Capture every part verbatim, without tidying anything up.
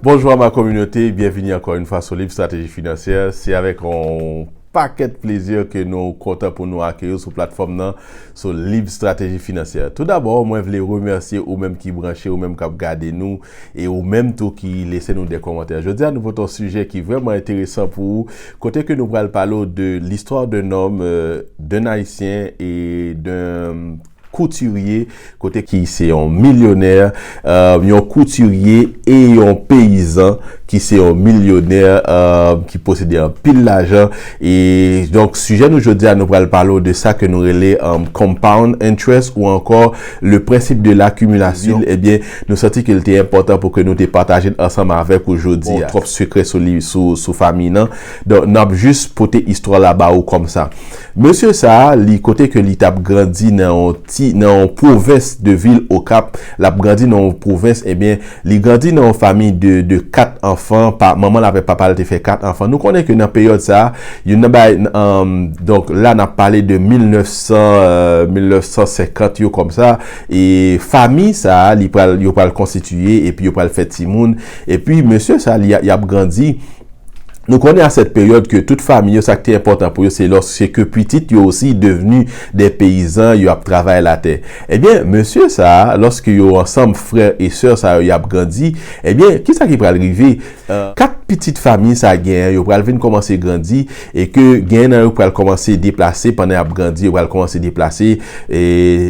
Bonjour à ma communauté, bienvenue encore une fois sur Libre Stratégie Financière. C'est avec un paquet de plaisir que nous comptons pour nous accueillir sur la plateforme nan, sur Libre Stratégie Financière. Tout d'abord, mwen vle remèsye ou menm ki branche, ou menm k ap gade nou, e ou menm tou ki lese nou de kòmantè. Jodi a nou pote yon sijè ki vrèman enteresan pou ou, kote ke nou pral pale de l'histoire d'un homme, euh, d'un Haïtien et d'un couturier, kote ki se yon milyonè, euh, yon koutirye e yon peyizan ki se yon milyonè, euh, ki posede anpil lajan. E donk, sijè nou jodi a, nou pral pale de sa ke nou rele, euh, compound interest ou ankò le principe de l'accumulation. Ebyen, nou santi ke l te enpòtan pou ke nou te pataje l ansanm avèk ou jodi a. Bon, twòp sekrè sou li, sou, sou fanmi nan. Donk, n ap jis pote istwa la ba ou kòmsa. Mesye sa a, li kote ke li t ap grandi nan yon ti, nan yon pwovens de vil Okap, l ap grandi nan yon pwovens, ebyen, li grandi nan yon fanmi de, de kat anfan, pa, manman l avèk papa l te fè kat anfan. Nou konnen ke nan peryòd sa a, youn nan bagay, um, donk la n ap pale de mil nèf san, euh, mil nèf san senkant yo kòmsa, e fanmi sa a, li pral, yo pral konstitiye, epi yo pral fè timoun, epi mesye sa a, li, y ap grandi, Nou konnen a sèt peryòd ke tout fanmi yo, sa k te enpòtan pou yo, se lòske pitit yo osi devni de peyizan, yo ap travay latè. Ebyen, mesye sa a, lòske yo ansanm, frè e sè sa yo, y ap grandi, ebyen, kisa ki pral rive? Euh, kat pitit fanmi sa genyen, yo pral vin kòmanse grandi, e ke genyen nan yo pral kòmanse deplase pandan y ap grandi, yo pral kòmanse deplase, e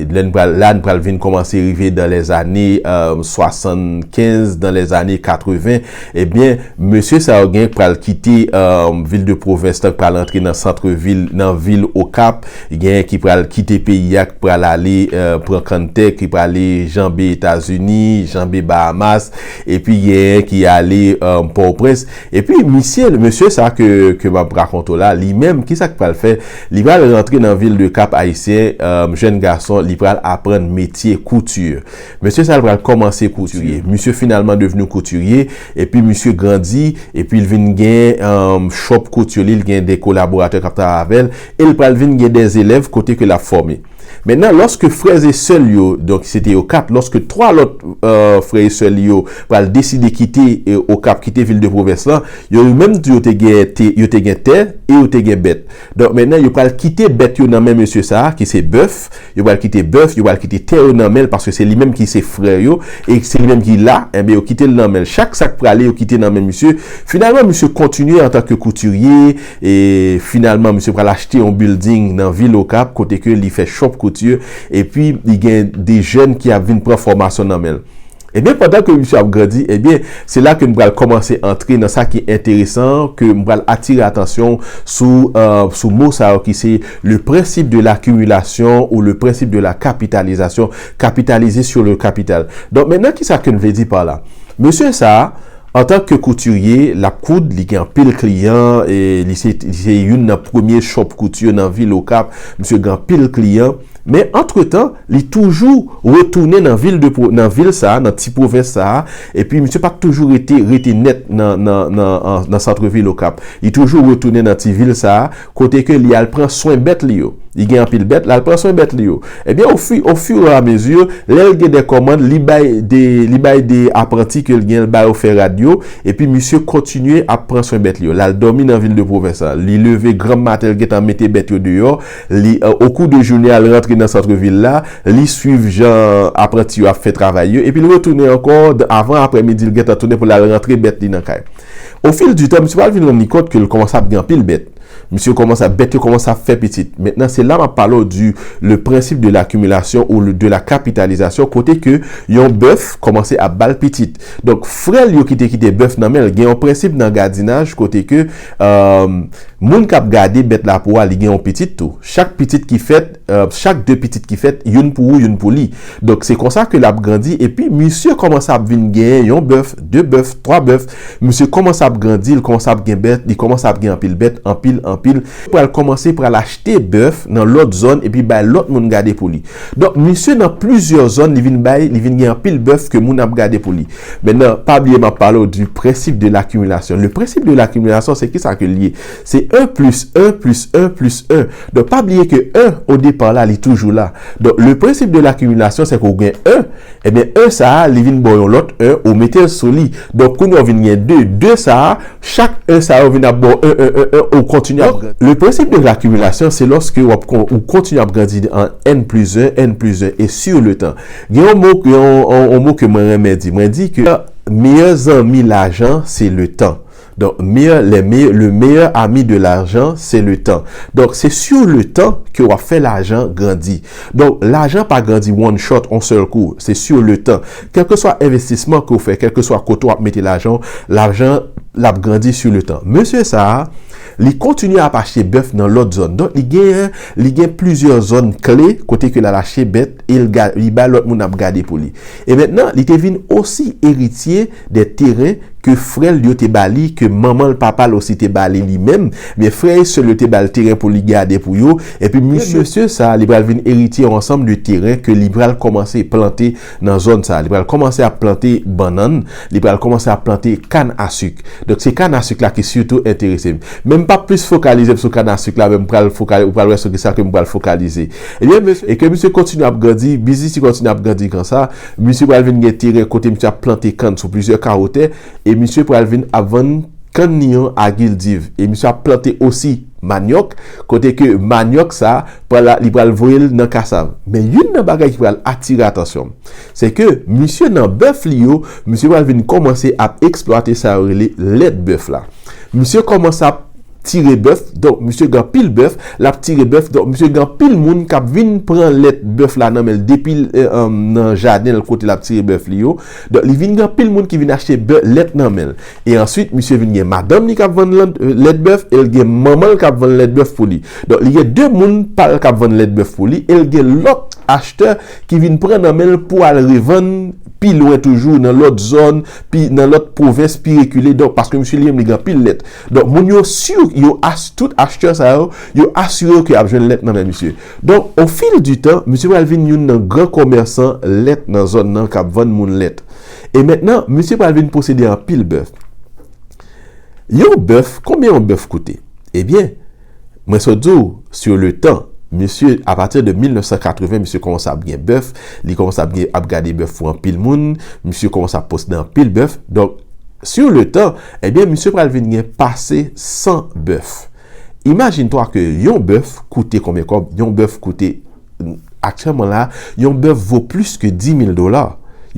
lè n pral, la n pral vin kòmanse rive dans les années, euh, soixante-quinze, dans les années quatre-vingts, ebyen, mesye sa yo gen pral kite, euh, vil de pwovens lan, pral antre nan sant vil, nan vil Okap. Gen ki pral kite peyi a, ki pral ale, euh, pran kanntè, ki pral ale janbe Etazini, janbe Bahamas, epi gen ki ale, euh, Pòtoprens. Epi misye, mesye sa ke, ke m ap rakonte w la, li menm, kisa k pral fè? Li pral rantre nan vil de Cap Haïtien, euh, jèn gason, li pral aprann metye kouti. Mesye sa l pral kòmanse koutirye. Misye finalman devni koutirye, epi misye grandi, epi l vin gen, um, shop kouti li, l gen de kolaboratè k ap travay avè l, e l pral vin gen de elèv kote ke l ap fòme. Mentnan, lòske frè e sè l yo, donk se te yo kat, lòske twa lòt, euh, frè e sè l yo pral deside kite, euh, Okap, kite vil de pwovens lan, yo menm tou yo te gen te, yo te gen tè e yo te gen bèt. Donk mentnan, yo pral kite bèt yo nan men mesye sa a, ki se bèf, yo pral kite bèf, yo pral kite tè yo nan men l, paske se li menm ki se frè yo, e se li menm ki la, enben, yo kite l nan men l. Chak sa k prale, yo kite nan men misye. Finalman, misye kontinye antanke koutirye, e finalman, misye pral achte yon building nan vil Okap, kote ke li fè shop kouti, epi li gen de jèn ki ap vin pran fòmasyon nan men l. Ebyen, pandan ke misye ap grandi, ebyen, se la ke n pral kòmanse antre nan sa ki enteresan, ke m pral atire atansyon sou, euh, sou mo sa yo ki se le principe de l'accumulation ou le principe de la capitalisation, capitaliser sur le capital. Donk, mentnan, kisa ke n vle di pa la? Mesye sa a, antanke koutirye, l ap koud, li gen anpil kliyan, e li se, li se youn nan premye shop kouti nan vil Okap, misye gen anpil kliyan. Men, antretan, li toujou retounen nan vil de pwo-, nan vil sa a, nan ti pwovens sa a, epi misye pa t toujou rete, rete nèt nan, nan, nan, an, nan sant vil Okap. Li toujou retounen nan ti vil sa a, kote ke li al pran swen bèt li yo. Li gen anpil bèt, l al pran swen bèt li yo. Ebyen, au fu-, au fur et à mesure, lè l gen de kòmand, li bay de, li bay de apranti ke l gen, l ba yo fè rad yo, epi misye kontinye ap pran swen bèt li yo. L al dòmi nan vil de pwovens la. Li leve granm maten, l gentan mete bèt yo deyò. Li, euh, au cours de jounen, l rantre nan sant vil la. Li swiv jan apranti yo ap fè travay yo. Epi l retounen ankò, d-, avan aprèmidi, l gentan tounen pou l al rantre bèt li nan kay. Au fil du temps, misye pral vin rann li kont ke l kòmanse ap gen anpil bèt. Misye kòmanse ap, bèt yo kòmanse ap fè pitit. Mentnan, se la m ap pale w du le principe de l'accumulation ou le, de la capitalisation, kote ke yon bèf kòmanse ap ba l pitit. Donk, frè l yo ki te kite bèf nan men l, gen yon prensip nan gadinaj kote ke, euh, moun k ap gade bèt la pou a, li gen yon pitit tou. Chak pitit ki fèt, euh, chak de pitit ki fèt, youn pou ou, youn pou li. Donk, se konsa ke l ap grandi, epi misye kòmanse ap vin genyen yon bèf, de bèf, twa bèf. Misye kòmanse ap grandi, li kòmanse ap gen bèt, li kòmanse ap gen anpil bèt, anpil, anpil. pil, pral kòmanse pral achte bèf nan lòt zòn epi bay lòt moun gade pou li. Donk, misye nan plizyè zòn, li vin bay, li vin gen anpil bèf ke moun ap gade pou li. Mentnan, pa bliye m ap pale w du principe de l'accumulation. Le principe de l'accumulation, se kisa ke l ye? Se un plus un plus un plus un. Donk, pa bliye ke un, o depa la, li toujou la. Donk, le principe de l'accumulation, se ke w gen un, ebyen, un sa a, li vin ba w yon lòt un, ou mete l sou li. Donk, kounye a w vin gen de. De sa a, chak un sa yo vin ap ba w un, un, un, un, ou kontinye ap grandi. Le principe de l'accumulation, se lòske w ap kon-, ou kontinye ap grandi an N plus un, N plus un, et sur le temps. Gen yon mo, yon, yon, yon mo ke mwen renmen di. Mwen di ke meyè zanmi lajan, se le tan. Donk, meilleur, les meilleurs, le meilleur ami de l'argent, c'est le temps. Donk, se sur le tan ke w ap fè lajan grandi. Donk, lajan pa grandi one shot, on sèl kou. Se sur le tan. Kèlkeswa envestisman ke w fè, kèlkeswa kote w ap mete lajan w, lajan l ap grandi sur le temps. Mesye sa a, li kontinye ap achte bèf nan lòt zòn. Donk, li gen, li gen plizyè zòn kle kote ke l al achte bèt e l ga-, li bay lòt moun ap gade pou li. E mentnan, li te vin osi eritye de teren ke frè l yo te ba li, ke manman l, papa l osi te ba li li menm. Men frè e sè l yo te ba l teren pou li gade pou yo. Epi misye, mesye sa, li pral vin eritye yon ansanm de teren ke li pral kòmanse plante nan zòn sa. Li pral kòmanse ap plante bannann, li pral kòmanse ap plante kann a sik. Donk, se kann a sik la ki sitou enterese m. Men m p ap plis fokalize m sou kann a sik la, men m pral fokali-, ou pral wè sou kisa ke m pral fokalize. Ebyen, mesye, e ke misye kontinye ap grandi, biznis li kontinye ap grandi konsa, misye pral vin gen teren kote misye ap plante kann sou plizyè kawo tè, e misye pral vin ap vann kann li an a Guildive. E misye ap plante osi manyòk, kote ke manyòk sa, pral, li pral voye l nan kasav. Men youn nan bagay ki pral atire atansyon m, se ke misye nan bèf li yo, misye pral vin kòmanse ap eksplwate sa yo rele lèt bèf la. Misye kòmanse ap tire bèf, donk misye gen anpil bèf, l ap tire bèf, donk misye gen anpil moun k ap vin pran lèt bèf la nan men l depi l, eh, eh, nan jaden l kote l ap tire bèf li yo. Donk li vin gen anpil moun ki vin achte bè-, lèt nan men l. E answit, misye vin gen madanm li k ap vann lan-, eh, lèt bèf, e l gen manman l k ap vann lèt bèf pou li. Donk li gen de moun pa l k ap vann lèt bèf pou li, e l gen lòt achtè ki vin pran nan men l pou al revann pi lwen toujou, nan lòt zòn, pi, nan lòt pwovens pi rekile. Donk, paske misye li menm li gen anpil lèt. Donk, moun yo si, yo ach-, tout achtè sa yo, yo asire yo ke y ap jwenn lèt nan men misye. Donk, au fil du temps, misye pral vin youn nan gran kòmèsan lèt nan zòn nan k ap vann moun lèt. E mentnan, misye pral vin posede anpil bèf. Yon bèf, konbyen yon bèf koute? Ebyen, mwen sot di w, sur le temps, misye, apati de mil nèf san katreven, misye kòmanse ap gen bèf, li kòmanse ap gen, ap gade bèf pou anpil moun, misye kòmanse ap posede anpil bèf. Donk, sur le temps, ebyen, misye pral vin gen pase san bèf. Imajine twa ke yon bèf koute konbyen kòb? Yon bèf koute, aktyèlman la, yon bèf vo plis ke dis mil dola.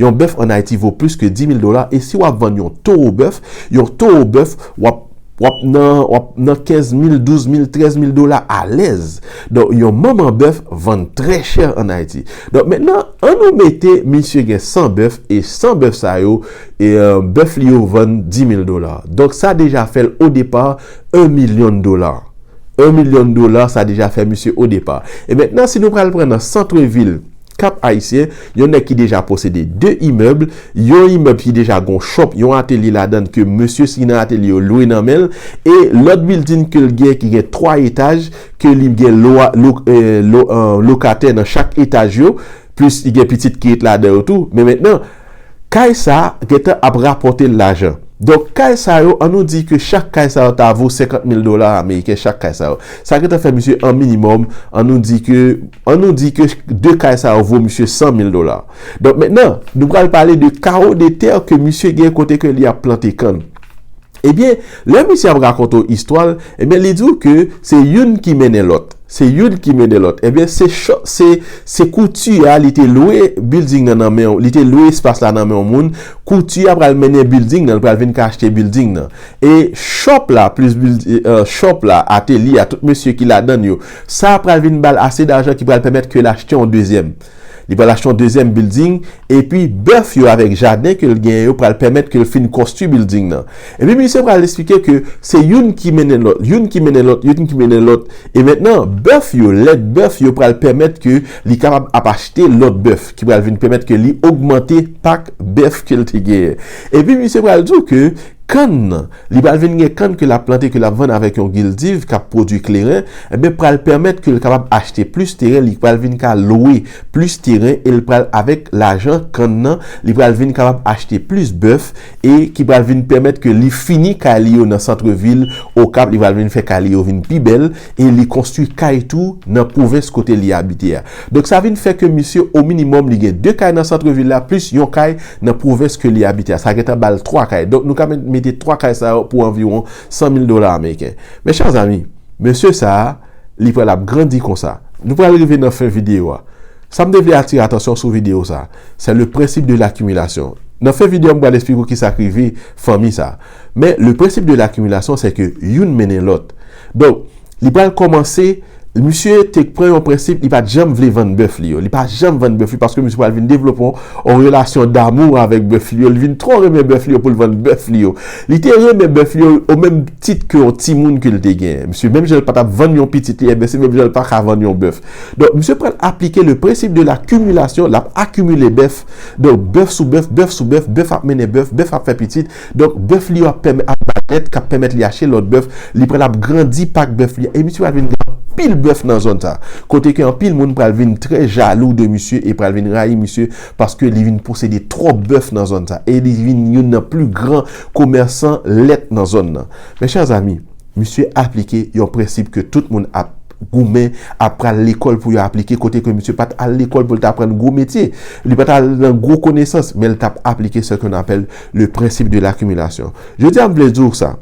Yon bèf ann Ayiti vo plis ke dis mil dola. E si w ap vann yon towo bèf, yon towo bèf, w ap, w ap nan, w ap nan kenz mil, douz mil, trèz mil dola alèz. Donk, yon manman bèf vann trè chè ann Ayiti. Donk, mentnan, ann nou mete misye gen san bèf, e san bèf sa yo, e, eh, bèf li yo vann dis mil dola. Donk, sa deja fè l, o depa, un milyon dola. Un milyon dola, sa deja fè misye o depa. E mentnan, si nou pral pran nan sant vil Kap Ayisyen, yon nèg ki deja posede de imèb, yon imèb ki deja gon shop, yon atelye ladan l ke mesye ki nan atelye yo lwe nan men l, e lòt bilding ke l gen ki gen twa etaj, ke li gen lo-, lo-, eh, lo-, eh, lokatè nan chak etaj yo, plis li gen pitit ki ret ladan yo tou. Men mentnan, kay sa a gentan ap rapòte l lajan. Donk, kay sa yo, ann nou di ke chak kay sa yo ta vo senkant mil dola ameriken, chak kay sa yo. Sa gentan fè misye an minimòm, ann nou di ke, ann nou di ke de kay sa yo vo misye san mil dola. Donk, mentnan, nou pral pale de kawo de tè ke misye gen kote ke li ap plante kann. Ebyen, lè misye ap rakonte w istwa l, ebyen, li di w ke se youn ki mennen lòt. Se youn ki mennen lòt. Ebyen, se cho-, se, se kouti a, li te lwe bilding nan nan men, li te lwe espas la nan men yon moun. Kouti a pral mennen bilding nan, li pral vin ka achte bilding nan. E shop la, plis bildi-, eh, shop la, atelye a, tout mesye ki ladan l yo, sa pral vin ba l ase dajan ki pral pèmèt ke l achte yon dezyèm. Li pral achte yon dezyèm bilding, epi bèf yo avèk jaden ke l genyen yo pral pèmèt ke l fin konstwi bilding nan. Epi misye pral eksplike ke se youn ki mennen lòt, youn ki mennen lòt, youn ki mennen lòt. E mentnan, bèf yo, lèt bèf yo pral pèmèt ke li kapab ap achte lòt bèf, ki pral vin pèmèt ke li ogmante pak bèf ke l te genyen. Epi misye pral di w ke Kann nan, li pral vin gen kann ke l ap plante, ke l ap vann avèk yon gildiv k ap pwodui kleren, enben pral pèmèt ke l kapab achte plis teren, li pral vin ka lwe plis teren e l pral avèk lajan kann nan, li pral vin kapab achte plis bèf e ki pral vin pèmèt ke li fini kay li yo nan santrevil Okap, li pral vin fè kay li yo vin pi bèl e li konstwi kay tou nan pwovens kote li abite a. Donk sa vin fè ke misye o minimòm li gen de kay nan santrevil la plis yon kay nan pwovens ke li abite a. Sa gentan ba l twa kay. Donk nou ka met- mete twa kay sa yo pou anviwon san mil dola ameriken. Mes chers amis, mesye sa a, li pral ap grandi konsa. Nou pral rive nan fen videyo a. Sa m te vle atire atansyon sou videyo sa, c'est le principe de l'accumulation. Nan fen videyo a, m pral eksplike w kisa k rive fanmi sa. Men le principe de l'accumulation, c'est que youn mennen lòt. Donk, li pral kòmanse, misye te pran yon prensip, li pa t janm vle vann bèf li yo. Li pa janm vann bèf li paske misye pral vin devlope yon, yon relasyon damou avèk bèf li yo. Li vin twò renmen bèf li yo pou l vann bèf li yo. Li te renmen bèf li yo o menm tit ke yon timoun ke l te genyen. Misye, menm jan l pa t ap vann yon pitit li, enben se menm jan l pa ka vann yon bèf. Donk, misye pral aplike le principe de l'accumulation, l ap akimile bèf. Donk, bèf sou bèf, bèf sou bèf, bèf ap mennen bèf, bèf ap fè pitit. Donk, bèf li yo ap pèmè-, ap bay lèt, k ap pèmèt li achte lòt bèf. Li pral ap grandi pak bèf li. E misye pral vin gen anpil bèf nan zòn sa. Kote ke anpil moun pral vin trè jalou de misye e pral vin rayi misye paske li vin posede twòp bèf nan zòn sa. E li vin youn nan pli gran komèsan lèt nan zòn nan. Mes chers amis, misye aplike yon prensip ke tout moun ap goumen, ap pral lekòl pou yo aplike, kote ke misye pa t al lekòl pou l ta aprann gwo metye. Li pa t al nan gwo konesans, men l t ap aplike ce qu'on appelle le principe de l'accumulation. Jodi a, m vle di w sa.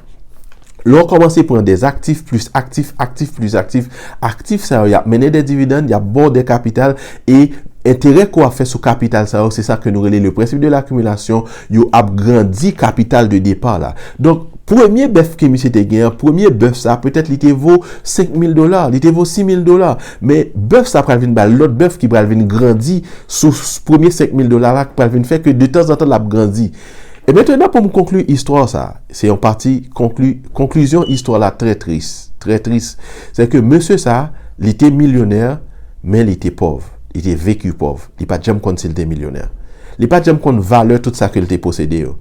Lè w kòmanse pran des actifs plus actifs, actifs plus actifs, aktif sa yo, y ap mennen de dividann, y ap ba w de kapital, e enterè ke w ap fè sou kapital sa yo, se sa ke nou rele le principe de l'accumulation, yo ap grandi kapital de depa la. Donk, premye bèf ke misye te gen an, premye bèf sa, petèt li te vo senk mil dola, li te vo sis mil dola, men bèf sa pral vin ba l lòt bèf ki pral vin grandi sou s-, premye senk mil dola la, ki pral vin fè ke de tanzantan l ap grandi. E mentnan, pou m konkli istwa sa, se yon pati konkli-, konklizyon istwa la trè tris, trè tris. Se ke mesye sa, li te milyonè, men li te pòv. Li te veki pòv. Li pa t janm konn si l te milyonè. Li pa t janm konn valè tout sa ke l te posede yo.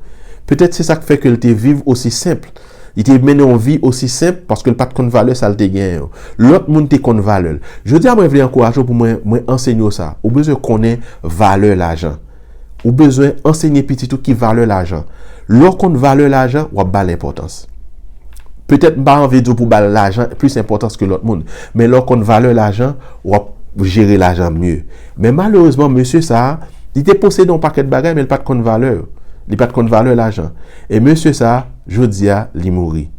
Petèt se sa k fè ke l te viv osi senp. Li te mennen yon vi osi senp paske l pa t konn valè sa l te genyen yo. Lòt moun te konn valè l. Jodi a, mwen vle ankouraje w pou mwen, mwen ansenye w sa. Ou bezwen konnen valè lajan. Ou bezwen ansenye pitit ou ki valè lajan. Lè w konn valè lajan, w ap ba l enpòtans. Petèt m pa anvi di w pou w ba l lajan plis enpòtans ke lòt moun. Men lè w konn valè lajan, w ap jere lajan mye. Men malerezman, mesye sa a, li te posede yon pakèt bagay, men l pa t konn valè yo. Li pa t konn valè lajan. E mesye sa a, jodi a, li mouri.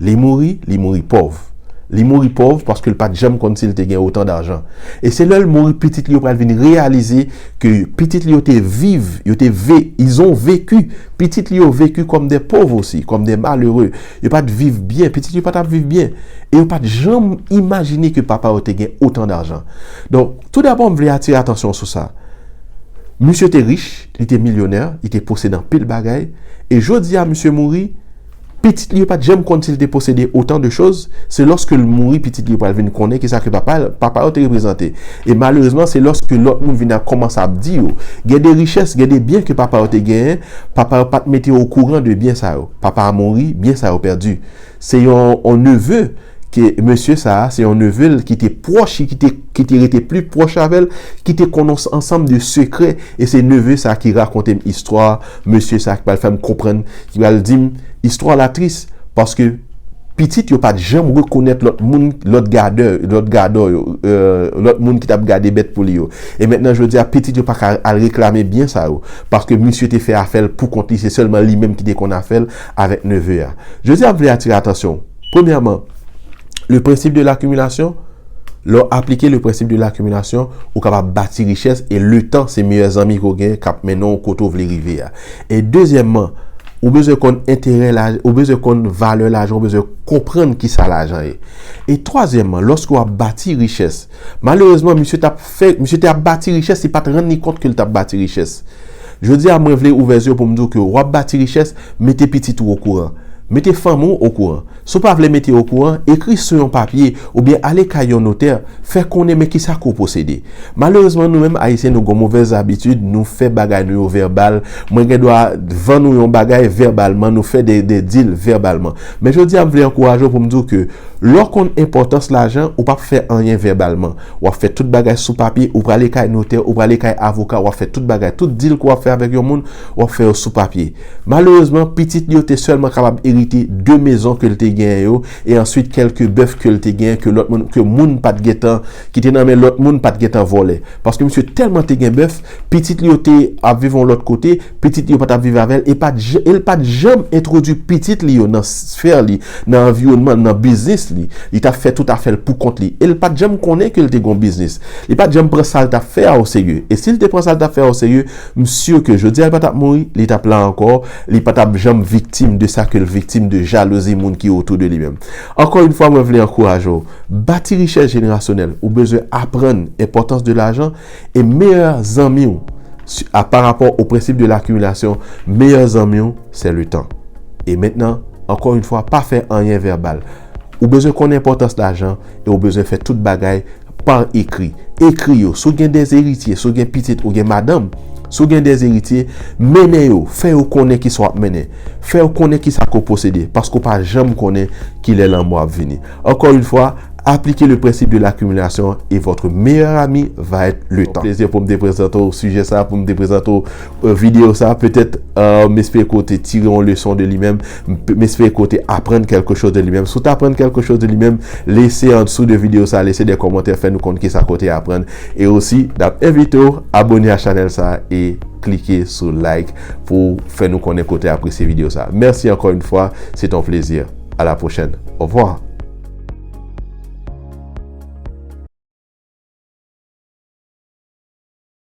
Li mouri, li mouri pòv. Li mouri pòv paske l pa t janm konn si l te gen otan dajan. E se lè l mouri, pitit li yo pral vin reyalize ke pitit li yo te viv, yo te ve-, ils ont vécu. Pitit li yo veki kòm de pòv osi, kòm de malere. Yo pa t viv byen, pitit yo pa t ap viv byen. E yo pa t janm imajine ke papa yo te gen otan dajan. Donk, toudabò, m vle atire atansyon sou sa. Misye te rich, li te milyonè, li te posede anpil bagay. E jodi a, misye mouri, pitit li yo pa t janm konn si l te posede otan de choz. Se lòske l mouri, pitit li yo pral vin konnen kisa ke papa, papa yo te reprezante. E malerezman, se lòske lòt moun vin ap kòmanse ap di yo, gen de richès, gen de byen ke papa yo te genyen, papa yo pa t mete yo okouran de byen sa yo. Papa a mouri, byen sa yo pèdi. Se yon, yon neve ke mesye sa a, se yon neve l ki te pwòch, ki te, ki te rete pli pwòch avè l, ki te konn yon ansanm de sekrè, e se neve sa a ki rakonte m istwa mesye sa a, ki pral fè m konprann, ki pral di m istwa la tris, paske pitit yo pa t janm rekonèt lòt moun, lòt gadè, lòt gadò yo, euh, lòt moun ki t ap gade bèt pou li yo. E mentnan, jodi a, pitit yo pa ka al reklame byen sa yo, paske misye te fè afè l pou kont li, se sèlman li menm ki te konn afè l avèk neve a. Jodi a, m vle atire atansyon. Premyèman, le principe de l'accumulation, lè w aplike le principe de l'accumulation, ou kapab bati richès e letan se meyè zanmi ke w gen k ap mennen w kote w vle rive a. E dezyèmman, ou bezwen konn enterè lajan, ou bezwen konn valè lajan, ou bezwen konprann kisa lajan ye. E twazyèmman, lòske w ap bati richès, malerezman, misye t ap fè, misye te ap bati richès, li pa t rann li kont ke l t ap bati richès. Jodi a, mwen vle ouvè zye w pou m di w ke w ap bati richès, mete pitit ou okouran. Mete fanmi w okouran. Si w pa vle mete yo okouran, ekri sou yon papye oubyen ale kay yon notè, fè konnen men kisa ke w posede. Malerezman, nou menm Ayisyen, nou gen yon movèz abitid, nou fè bagay nou yo vèbal. Mwen gen dwa vann ou yon bagay vèbalman, nou fè de, de deal vèbalman. Men jodi a, m vle ankouraje w pou m di w ke lè w konn enpòtans lajan, ou p ap fè anyen vèbalman. W ap fè tout bagay sou papye, ou prale kay notè, ou prale kay avoka, w ap fè tout bagay, tout deal ke w ap fè avèk yon moun, w ap fè yo sou papye. Malerezman, pitit li yo te sèlman kapab erite de mezon ke l te genyen yo, e answit kèlke bèf ke l te genyen, ke lòt moun, ke moun pa t gentan, ki te nan men lòt moun, pa t gentan vòlè. Paske misye tèlman te gen bèf, pitit li yo te ap viv yon lòt kote, pitit li yo pa t ap viv avè l, e pa t j-, e l pa t janm entwodui pitit li yo nan sfè li, nan anviwònman, nan biznis li. Li t ap fè tout afè l pou kont li. E l pa t janm konnen ke l te gen yon biznis. Li pa t janm pran sa l t ap fè a oserye. E si l te pran sa l t ap fè a oserye, m si ke jodi a li pa t ap mouri, li t ap la ankò, li pa t ap janm viktim de sa ke l viktim de jalouzi moun ki otou de li menm. Ankò yon fwa, mwen vle ankouraje w. Bati richès jenerasyonèl, ou bezwen aprann enpòtans de lajan e meyè zanmi w si-, a, pa rapò o prensip de lakimilasyon, meyè zanmi w, se le tan. E mentnan, ankò yon fwa, pa fè anyen vèbal. Ou bezwen konn enpòtans lajan e ou bezwen fè tout bagay pa ekri. Ekri yo. Si w gen de eritye, si w gen pitit, ou gen madanm, si w gen de eritye, mennen yo, fè yo konnen kisa w ap mennen. Fè yo konnen kisa ke w posede, paske w pa janm konnen kilè lanmò ap vini. Encore une fois, appliquez le principe de l'accumulation et votre meilleur ami va être le temps. Plezi pou m te prezante w sijè sa, pou m te prezante w, euh, videyo sa. Petèt, euh, m espere ke w te tire yon leson de li menm. M, m espere ke w te aprann quelque chose de li menm. Si w te aprann quelque chose de li menm, lese an dessous de videyo sa, lese de kòmantè, fè nou konn kisa ke w te aprann. E osi, n ap envite w abone a chanèl sa e klike sou like pou fè nou konnen ke w te apresye videyo sa. Merci encore une fois, c'est un plaisir. À la prochaine. Au revoir.